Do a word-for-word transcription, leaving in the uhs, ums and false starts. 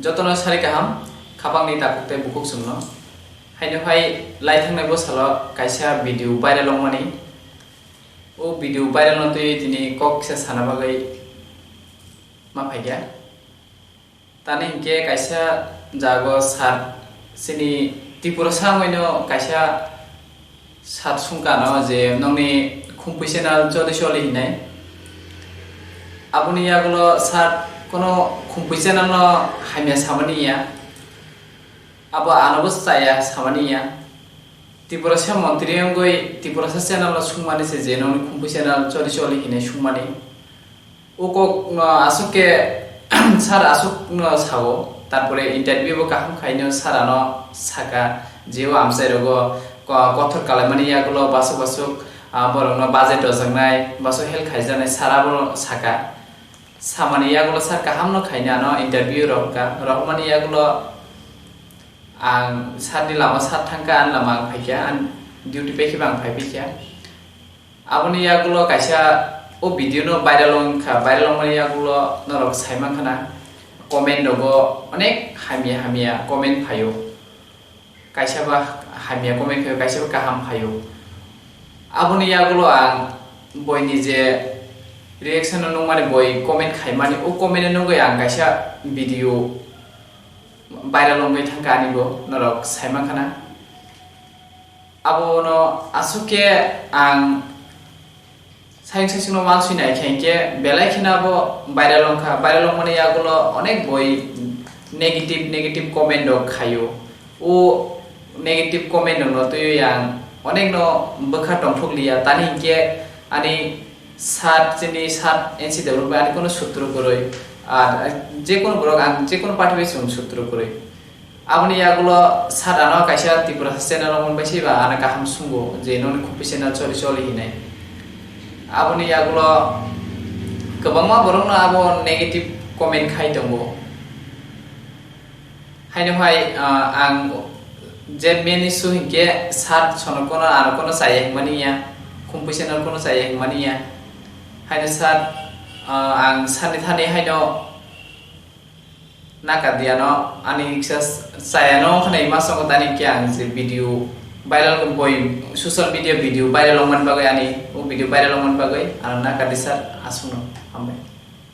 Jotono sari kaham, khapangni takhuk tei bukhuk chwngno. Haino hai lai thangnai bwsalo kaisa video viral wngmani. O video viral no twi tini kok kisa sana bagwi ma phaikha. Tani hinkhe kaisa jago sir, chini Tripura samwino kaisa sir sungkano je nokni Khumpui channel choli choli hinai. Aboni yagulo sir kono Khumpui channel no hamya samani ya. Abo anobo chaya samani ya. Tiprasa montri wngwi Tiprasa channel o sungmani se je nokni Khumpui channel choli choli hinai sungmani. O kok no aswk khe sir aswk no sao, tarpore interview bo kaham khaino sir ano saka je o amchai rogo ko-, kothor kalaimani yagulo basuk basuk, ah, borok no budget rojaknai, basuk help khaijaknai sir abo saka. Samani yagulo sir kaham no khaina ano interview rohorkha, rohormani yagulo ang sir ni lama sir thangkha, ani lama ang phaikha, ani duty paikhe bo ang phaipaikha. Aboni yagulo kaisa o video no viral wngkha, viral wngmani yagulo norok saimankha na comment rogo onek hamya hamya comment phaio. Kaisa ba hamya comment khaio, kaisa ba kaham phaio. Aboni yagulo ang boini je reaction no nukmani, boi comment khaimani, o comment no nugwi ang kaisa video viral wngwi thangkha, ani bo norok saimankha na. Abono aswk khe ang Sayung saichung no wansui nai khe hinkhe belai kheno abo viral wngkha. Viral wngmani yagulo onek boi negative, negative comment rok khaio. O negative comment rok no twiwi ang onek no bwkha tongthok liya. Tani hinkhe ani sir, chini sir N C W bai ani kono sutro kwrwi. Ar jekunu borok ang jekunu party bai chwng sutro kwrwi. Aboni yagulo sir ano kaisa Tiprasa channel o mon bai se ba ano kaham sungo je nokni Khumpui channel choli choli hinai. Aboni yagulo kwbangma borok no abo negative comment khai tongo. Haino hai, ah, ang je main issue hinkhe sir sono kono ano kono chaya hinmani ya, Khumpui channel kono chaya hinmani ya. Haino sir, ah, ang sir ni thani haino Nakadiano ani kisa chayano khwnai ma songo tani khe ang je video viral boi social media video viral wngmani bagwi ani o video viral wngmani bagwi ano nakadi sir aswkno hambai.